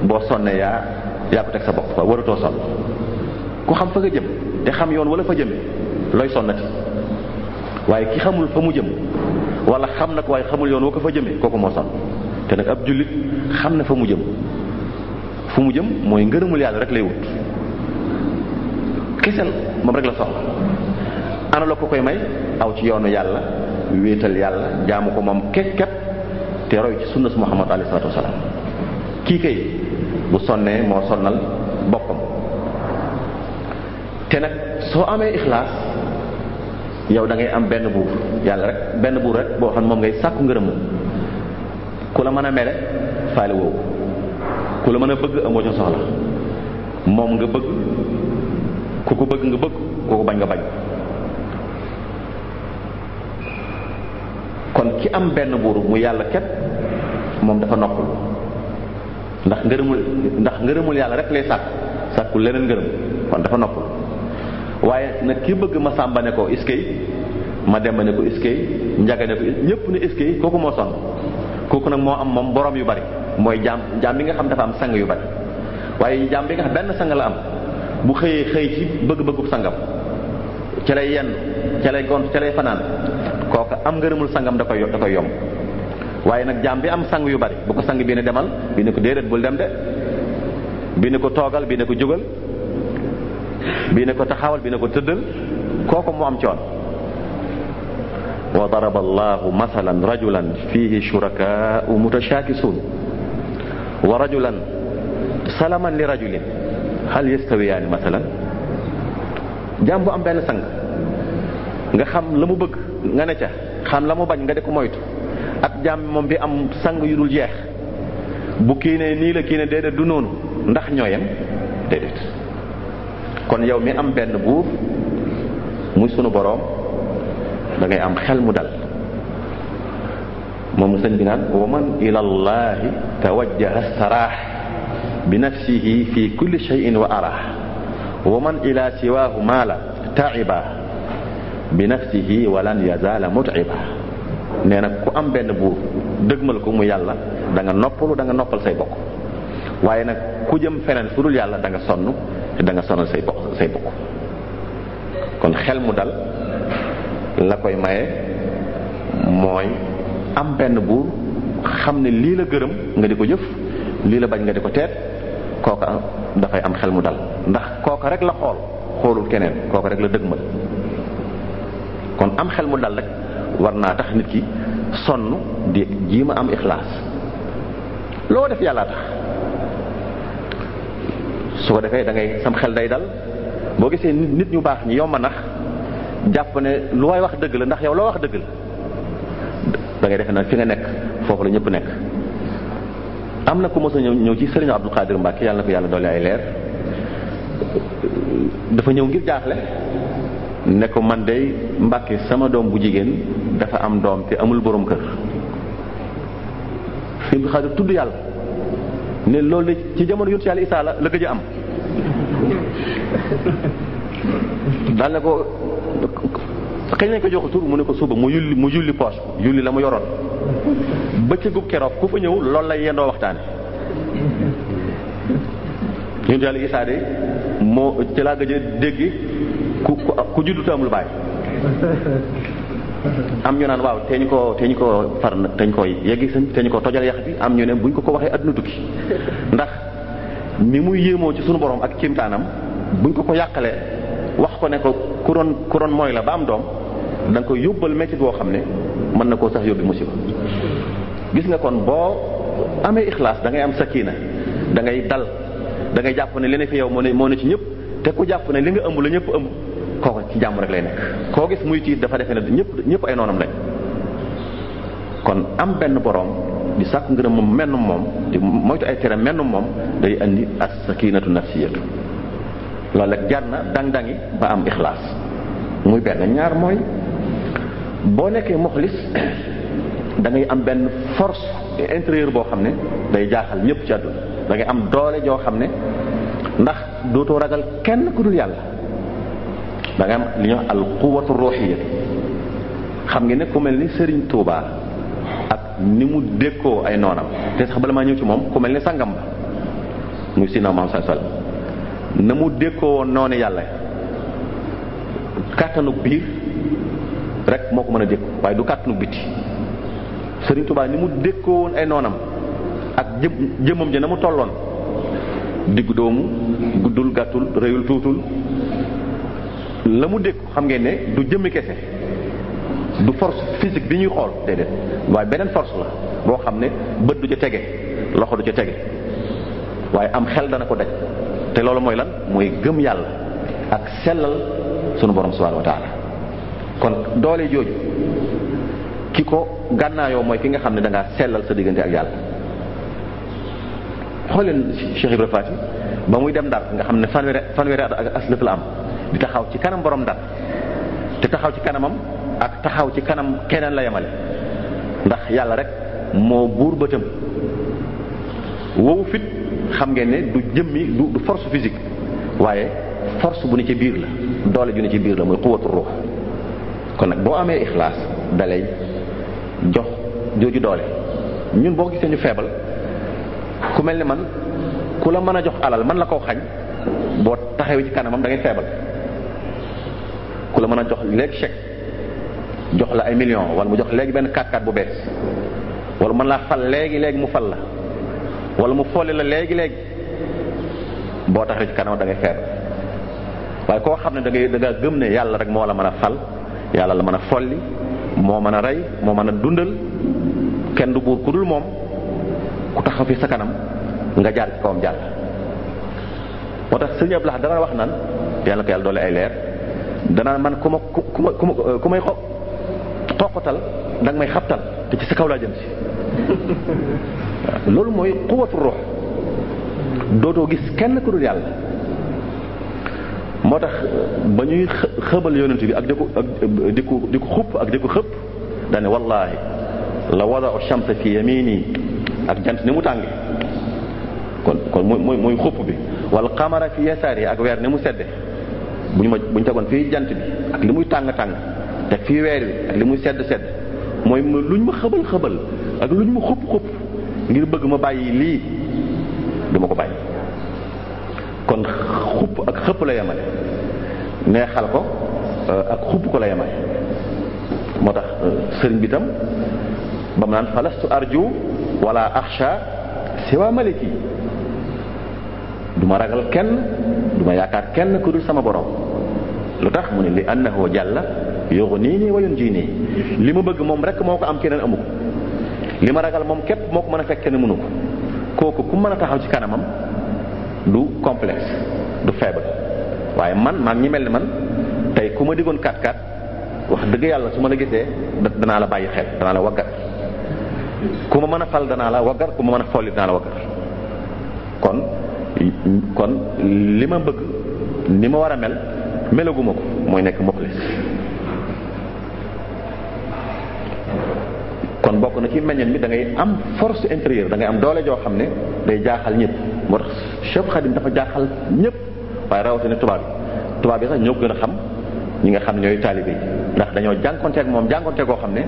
boo sonnee yaa ko teg sa bopp waratoo sonn ku xam fa nga jëm te xam yoon wala fa jëme looy sonnati waaye ki xamul fa mu jëm wala xam na ko waaye xamul yoon wa ko fa jëme kooku moo sonn te nag ab jullit xam na fa mu jëm fu mu jëm mooy ngërëmul yàlla rek lay wut kisel moom rek la soxla ana la ko koy may aw ci yoonu yàlla wéetal yàlla jaamu ko moom képp te roy ci sunna su Muhammad alayhi salaatu wasalaam kii kay bu sonnee moo sonnal boppam te nag soo amee ixlaas yow da ngay am benn buur yàlla rek benn buur rek boo xam ne moom ngay sàkku ngërëmam ku la mën a mere faale woowu ku la mën a bëgg amoo ca soxla moom nga bëgg ku ko bëgg nga bëgg ku ko bañ nga bañ kon ki am benn buur mu yàlla képp moom dafa noppal ndax ngërëmul yàlla rek lay sàkku leneen ngërëm kon dafa noppal waaye nag ki bëgg ma sàmba ne ko iskay ma demba ne ko iskay njaga ne ko ñépp ne iskay kooku moo sonn kooku nag moo am moom borom yu bari mooy jaam bi nga xam dafa am sang yu bari waaye jaam bi nga xam benn sang la am bu xëy ci bëgg-bëggub sangam ca lay yenn ca lay gont ca lay fanaan kooku am ngërëmul sangam da koy yomb waaye nag jaam bi am sang yu bari bu ko sang bii ne demal bii ne ko déedéet bul dem de bii ne ko toogal bii ne ko jógal bii ne ko taxawal bii ne ko tëddal kooku mu am coon wa daraba allahu masalan rajulan fihi shurakaa'u mutashaakisun wa rajulan salaman li rajulin hal yastawiyaani masalan jaam bu am benn sang nga xam la mu bëgg nga ne ca xam la mu bañ nga di ko moytu ak jaam moom bi am sang yu dul jeex bu kii ne nii la kii ne déedéet du noonu ndax ñooyam déedéet kon yow mi am benn buur muy sunu boroom da ngay am xel mu dal moom sëñ bi naan wa man ila llahi tawajjaha staraax bi nafsihi fi kulli shay'in wa araax wa man ila siwaahu maala taiba bi nafsihi walan yazala mutiba nee na ku am benn buur dëgmal ko mu yàlla da nga noppalu da nga noppal say bokk waaye nag ku jëm feneen fu dul yàlla da nga sonn te da nga sonal say bokk kon xel mu dal la koy maye mooy am benn buur xam ne lii la gërëm nga di ko jëf lii la bañ nga di ko teet kooka dafay am xel mu dal ndax kooka rek la xoolul keneen kooka rek la dëgmal kon am xel mu dal rek war naa tax nit ki sonn di jiima am ixlaas loo def yàllaa tax su ko defee da ngay sam xel day dal boo gisee nit ñu baax ñi yomb a nax jàpp ne lu waay wax dëgg la ndax yow loo wax dëgg la da ngay defe nag fi nga nekk foofu la ñëpp nekk. am na ku mos a ñëw ci Sëriñ Abdul Xaadir Mbàkke yàlla na ko yàlla dolli ay leer dafa ñëw ngir jaaxle ne ko man day Mbàkke sama doom bu jigéen dafa am doom te amul borom kër. Sëriñ Abdul Xaadir tudd yàlla ne loolu de ci jamono yonent yàlla Isaa la gëj a am daal ne ko xëy nañ ko jox tur mu ne ko suba mu julli poos julli la mu yoroon bëccëgub keroog ku fa ñëw loolu lay yendoo waxtaane yonent yàlla Isaa de moo ci laa gëj a dégg ku juddu te amul baay am ñu naan waaw teñ ko far nag teñ ko yeggi sëñ teñ ko tojal yax bi am ñu ne buñ ko waxee àdduna tukki ndax ni muy yéemoo ci sunu borom ak kéemtaanam buñ ko yàqalee wax ko ne ko ku doon mooy la ba am doom da nga koy yóbbal métti boo xam ne mën na koo sax yóbbi musiba. gis nga kon boo amee ixlaas da ngay am sakina da ngay dal da ngay jàpp ne li ne fi yow moo ne ci ñëpp te ku jàpp ne li nga ëmb la ñëpp ëmb kooku ci jàmm rek lay nekk. koo gis muy tiit dafa defe ne ñëpp ay noonam lañ kon am benn borom di sàkku ngërëm moom menn moom di moytu ay tere menn moom day andi as sakinatu nafsiyatu loolu rek jar na dang-dangi ba am ixlaas muy benn. ñaar mooy boo nekkee muxlis da ngay am benn force intérieure boo xam ne day jaaxal ñëpp ci àdduna da ngay am doole joo xam ne ndax dootoo ragal kenn ku dul yàlla da nga am li ñuy wax al quwwatu ruhiyya. xam ngeen ne ku mel ni Serigne Touba ak ni mu dékkoo ay noonam te sax bala maa ñëw ci moom ku mel ni sangam ba muy Sina Muhammad sallallahu alayhi wasallam na mu dékkoo woon noonu yàlla kàttanu biir rek moo ko mën a dékku waaye du kàttanu biti. Serigne Touba ni mu dékkoo woon ay noonam ak jëmmam ja na mu tolloon diggu doomu guddul gàttul réyul tuutul la mu dékku xam ngeen ne du jëmmi kese du force physique bi ñuy xool déedéet waaye beneen force la boo xam ne bët du ca tege loxo du ca tege waaye am xel dana ko daj te loolu mooy lan mooy gëm yàlla ak sellal sunu borom subhanahu wa taala. kon doole jooju ki ko gànnaayoo mooy ki nga xam ne da ngaa sellal sa diggante ak yàlla. xool leen Cheikh Ibra Faty ba muy dem Ndar nga xam ne fanweeri at ak aslëf la am di taxaw ci kanam borom Ndar te taxaw ci kanamam ak taxaw ci kanam keneen la yemale ndax yàlla rek moo buur bëtam. woowu fit xam ngeen ne du jëmmi du force physique waaye force bu ne ci biir la doole ju ne ci biir la mooy quwwatu ruux. kon nag boo amee ixlaas dalay jox jooju doole. ñun boo gisee ñu feebal ku mel ni man ku la mën a jox alal man la koo xañ boo taxawee ci kanamam da ngay feebal. ku la mën a jox léegi chèque jox la ay millions wala mu jox léegi benn 4x4 bu bees wala mën laa fal léegi mu fal la wala mu folli la léegi boo taxawee ci kanamam da ngay feebal. waaye koo xam ne da nga gëm ne yàlla rek moo la mën a fal yàlla la mën a folli moo mën a rey moo mën a dundal kenn du buur ku dul moom ku taxaw fi sa kanam nga jaar ci kawam jàll. moo tax sëñ Abdou Lahad dana wax naan yàlla ko yàlla doole ay leer danaa man ku may xoqatal da nga may xabtal te ci sa kaw laa jëm si. loolu mooy quwwatu ruux dootoo gis kenn ku dul yàlla. moo tax ba ñuy xëbal yonent bi ak di ko xupp ak di ko xëpp daane wallaahi la wada'u shamsa fi yamini ak jant ni mu tànge kon mooy xupp bi wal qamara fi yasaari ak weer ni mu sedde bu ñu tegoon fii jant bi ak li muy tàng te fii weer wi ak li muy sedd mooy luñ ma xëbal ak luñ ma xupp ngir bëgg ma bàyyi lii duma ko bàyyi. kon xupp ak xëpp la yemale neexal ko ak xupp ko la yemale. moo tax sëriñ bi tam ba mu naan falastu arju wala axsha siwa maliki du ma ragal kenn du ma yaakaar kenn ku dul sama borom. lu tax mu ne li annahu jàlla yughniini wa yunjiini li ma bëgg moom rek moo ko am keneen amu ko li ma ragal moom képp moo ko mën a fekk keneen mënu ko kooku ku mën a taxaw ci kanamam du complexe du faible. waaye man ñi mel ni man tey ku ma diggoon 4x4 wax dëgg yàlla su ma la gisee danaa la bàyyi xel danaa la waggar ku ma mën a fal danaa la waggar ku ma mën a folli danaa la waggar. kon li ma bëgg ni ma war a mel melaguma ko mooy nekk muxlis. kon bokk na ci meññeen bi da ngay am force intérieure da ngay am doole joo xam ne day jaaxal ñëpp. moo tax Cheikh Khadim dafa jaaxal ñëpp waaye rawatina tubaab yi sax ñoo gën a xam ñi nga xam ne ñooy taalibe yi ndax dañoo jànkonteeg moom jànkonteeg koo xam ne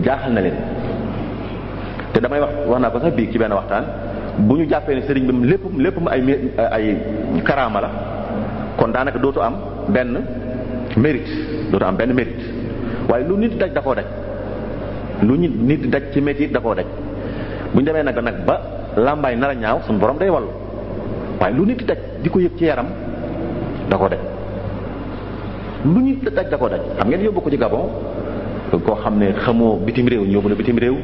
jaaxal na leen. te damay wax naa ko sax bii ci benn waxtaan bu ñu jàppee ne sëriñ bi lépp ay karaama la kon daanaka dootu am benn mérite waaye lu nit daj da koo daj lu nit daj ci métier da koo daj. bu ñu demee nag ba làmbaay nar a ñaaw suñu borom day wallu waaye lu nit daj di ko yëg ci yaram da koo daj lu nit daj da koo daj. xam ngeen yóbbu ko ci Gabon koo xam ne xamoo bitim réew ñu yóbbu la bitim réew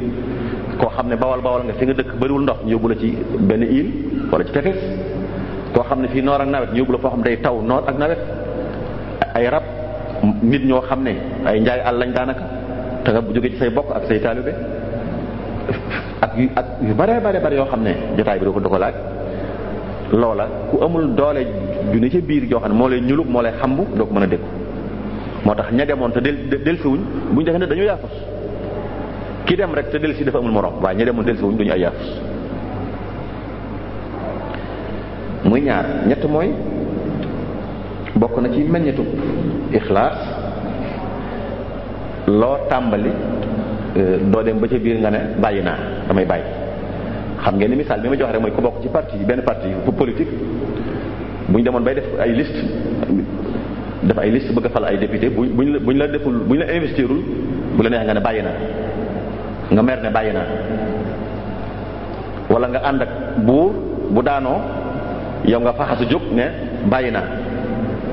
koo xam ne bawal nga fi nga dëkk bariwul ndox ñu yóbbu la ci benn île wala ci tefes koo xam ne fii noor ak nawet ñu yóbbu la foo xam ne day taw noor ak nawet ay rab nit ñoo xam ne ay njaay àll lañ daanaka te nga jóge ci say bokk ak say taalibe ak yu bare yoo xam ne jotaay bi da ko laaj. loola ku amul doole ju ne ca biir joo xam ne moo lay ñulug moo lay xambu doo ko mën a dékku. moo tax ña demoon te delsiwuñ buñ defee ne dañoo yaafus ki dem rek te delsi dafa amul morom waaye ña demoon delsiwuñ duñu ay yaafus. muy ñaar ñett mooy bokk na ci meññetu ixlaas loo tàmbali doo dem ba ca biir nga ne bàyyi naa damay bàyyi. xam ngeen ni misaal bi ma jox rek mooy ku bokk ci parti benn parti bu politique bu ñu demoon bay def ay liste bëgg a fal ay député buñ la deful buñ la investirul bu la neexee nga ne bàyyi naa nga mer ne bàyyi naa. wala nga ànd ak buur bu daanoo yow nga faxasu jóg ne bàyyi naa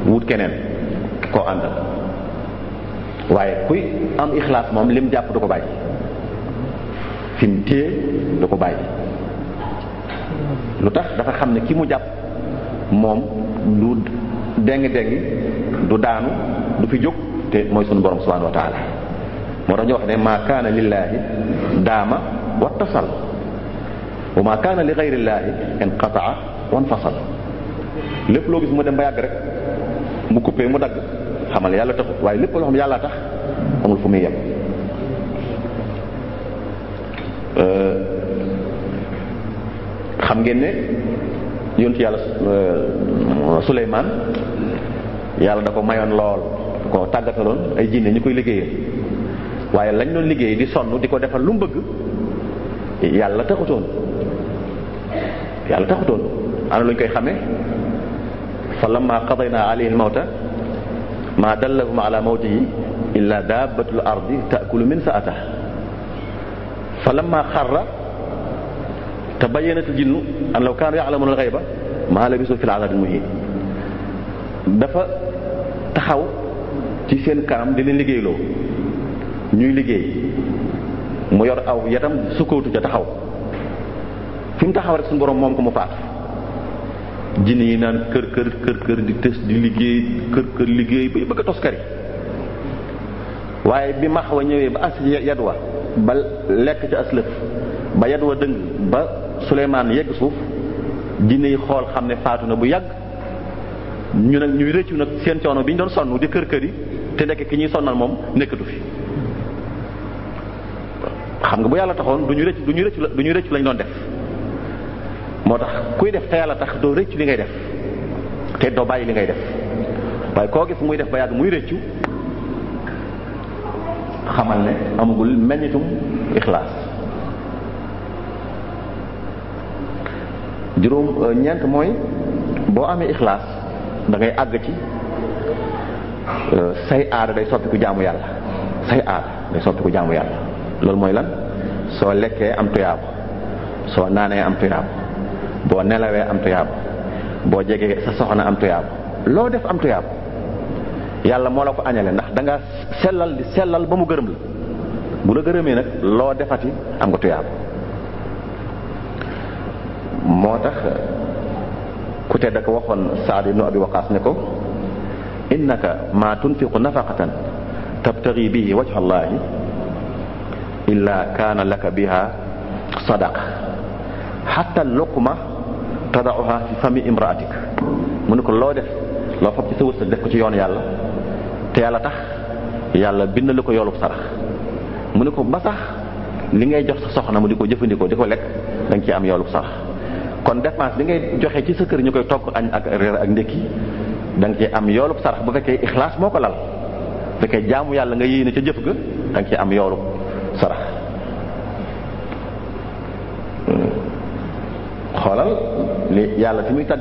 wut keneen koo àndal. waaye kuy am ixlaas moom lim jàpp du ko bàyyi fi mu téye du ko bàyyi. lu tax dafa xam ne ki mu jàpp moom du déng-déng du daanu du fi jóg te mooy sunu borom subhanahu wa taala. moo tax ñu wax ne maa kaana lillaahi daama wattasal wa maa kaana li gayrillaahi inqataa wanfasal. lépp loo gis mu dem ba yàgg rek mu coupé mu dagg xamal yàlla taxut, waaye lépp loo xam ne yàlla tax amul fu muy yem. xam ngeen ne yonent yàlla Suleymaan yàlla da ko mayoon lool ko tàggataloon ay jinne ñu koy liggéeyee, waaye lañ doon liggéey di sonn di ko defal lu mu bëgg yàlla taxutoon. ana luñ koy xamee fa lamma qadaynaa alayhi al-mawta ma dallahum ala mawtihi illa dabbatul ardi ta'kulu min sa'atihi fa lamma xarra tabayyanat al-jinnu an law kaanu ya'lamuna al-ghayba ma labisu fil 'adhabil muhin. dafa taxaw ci seen kanam di leen liggéeyloo ñuy liggéey mu yor aw yatam sukkootu ca taxaw fi mu taxaw rek suñu borom moom ko mu faatu. jinne yi naan kër kër di tës di liggéey kër liggéey bay bëgg a toskari, waaye bi max wa ñëwee ba as yad wa ba lekk ca aslëf ba yad wa dëng ba Suleymaan yegg suuf, jinne yi xool xam ne faatu na bu yàgg. ñu nag ñuy rëccu nag seen coono bi ñu doon sonn di kër yi te nekk ki ñuy sonnal moom nekkatu fi. xam nga bu yàlla taxoon du ñu rëccu lañ doon def. moo tax kuy def te yàlla tax doo rëccu li ngay def te doo bàyyi li ngay def, waaye koo gis muy def ba yàgg muy rëccu xamal ne amagul meññitum ixlaas. ñeent mooy boo amee ixlaas da ngay àgg ci say aada day soppiku jaamu yàlla. loolu mooy lan? soo lekkee am tuyaaba, soo naanee am tuyaaba, boo nelawee am tuyaaba, boo jegee sa soxna am tuyaaba, loo def am tuyaaba. yàlla moo la ko añale ndax da nga sellal ba mu gërëm la. bu la gërëmee nag loo defati am nga tuyaaba. moo tax ku tedd ko waxoon Saad ibnu Abi Waqaas ne ko innaka ma tunfiqu nafaqatan tabtaghi bihi wajha Allahi illa kaana laka biha sadaqa hatta luqma tada'uha fi fami imra'atik. mu ne ko loo def loo fab ci sa wërsëg def ko ci yoon yàlla te yàlla tax yàlla bind la ko yoolub sarax. mu ne ko ba sax li ngay jox sa soxna mu di ko jëfandikoo di ko lekk da nga ciy am yoolub sarax. kon dépense bi ngay joxe ci sa kër ñu koy togg añ ak reer ak ndékki da nga ciy am yoolub sarax bu fekkee ixlaas moo ko lal. bu fekkee jaamu yàlla nga yéene ca jëf ga da nga ciy am yoolub sarax. xoolal li yàlla fi muy tagg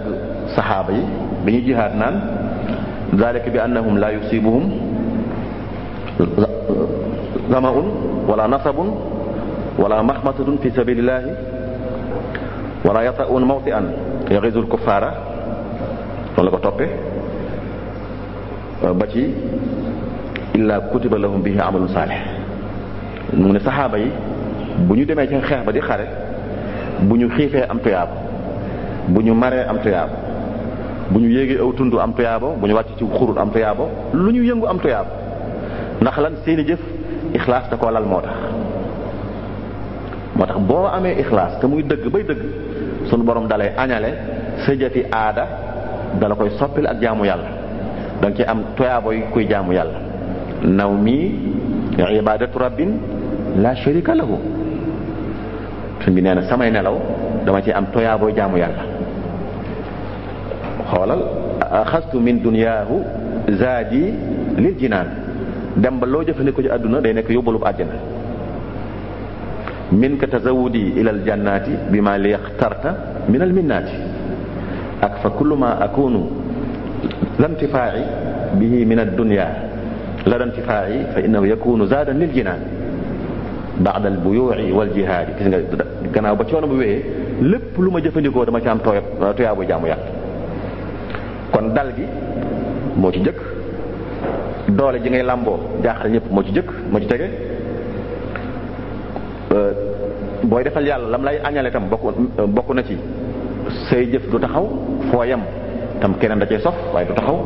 saxaaba yi bi ñuy jihaad naan zalika bi annahum la yusibuhum zama'un wala nasabun wala maxmasatun fi sabilillahi wala yata'un mawti'an yaghizul kuffara. loolu la ko toppe ba ci illa kutiba lahum bihi amalun salih. mu ne saxaaba yi bu ñu demee ci xeex ba di xare, bu ñu xiifee am tuyaaba, bu ñu maree am tuyaaba, bu ñu yéegee aw tund am tuyaaba, bu ñu wàcc ci xurut am tuyaaba, lu ñu yëngu am tuyaaba. ndax lan? seeni jëf ixlaas da koo lal. moo tax boo amee ixlaas te muy dëgg bay dëgg, sunu borom dalay añale sa jëfi aada dala koy soppil ak jaamu yàlla. da nga ci am tuyaaba yu kuy jaamu yàlla. nawmi ibadatu rabbin la sharika lahu. suñ bi nee na samay nelaw dama ci am toyaaboo jaamu yàlla. xoolal axastu min dunyaahu zaadi lil jinaan dem ba loo jëfandikoo ci àdduna day nekk yóbbalub àjjana min ka tazawudi ila aljannaati bi ma li yaxtarta min alminnaati ak fa kullu ma akunu lantifaa'i bihi min addunya la lantifaa'i fa innahu yakunu zaadan lil jinaan ba'da al buyuu'i wal jihaadi gis nga gannaaw ba coono bu wéyee lépp lu ma jëfandikoo dama ci am toyaa bu jaamu yàlla kon dal gi moo ci jëkk doole ji ngay làmboo jaaxal ñëpp moo ci jëkk moo ci tege booy defal yàlla lam lay añale tam bokk na ci say jëf du taxaw foo yem tam keneen da cee sof waaye du taxaw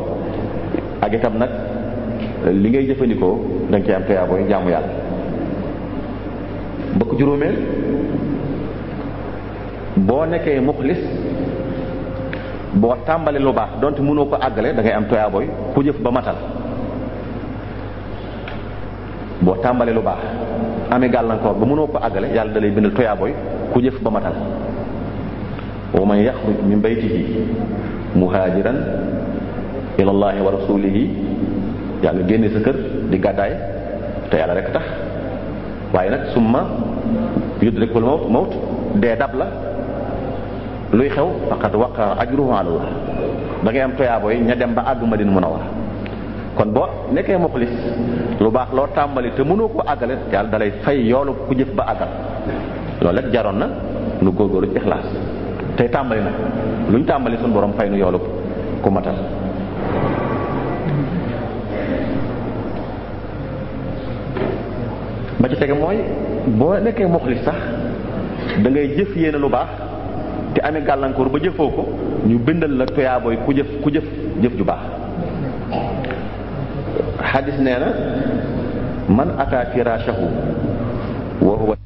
ak itam nag li ngay jëfandikoo da nga cee am toyaa booy jaamu yàlla bokk juróomeel boo nekkee muxlis boo tàmbali lu baax donte mënoo ko àggale da ngay am toyaa booy ku jëf ba matal boo tàmbali lu baax amee gàllankoor ba mënoo ko àggale yàlla da lay bindal toyaa booy ku jëf ba matal wa man yaxruj min baytihi muhaajiran ila allahi wa rasulihi yàlla génne sa kër di gàddaay te yàlla rek tax waaye nag summa yudrikul mawt dee dab la luy xew faqad waqa ajruhu ala Allah da ngay am toyaabo yi ña dem ba àgg Madina Munawwara kon boo nekkee muxlis lu baax loo tàmbali te mënoo ko àggale yàlla dalay fay yoolu ku jëf ba àggal loolu rek jaroon na nu góorgóorlu ci ixlaas tey tàmbali nag luñ tàmbali suñu borom fay nu yoolu ku matal ba ci tege mooy boo nekkee muxlis sax da ngay jëf yéene lu baax te amee gàllankoor ba jëfoo ko ñu bindal la toyaabooy ku jëf ju baax xadis nee na man ata firashahu wa huwa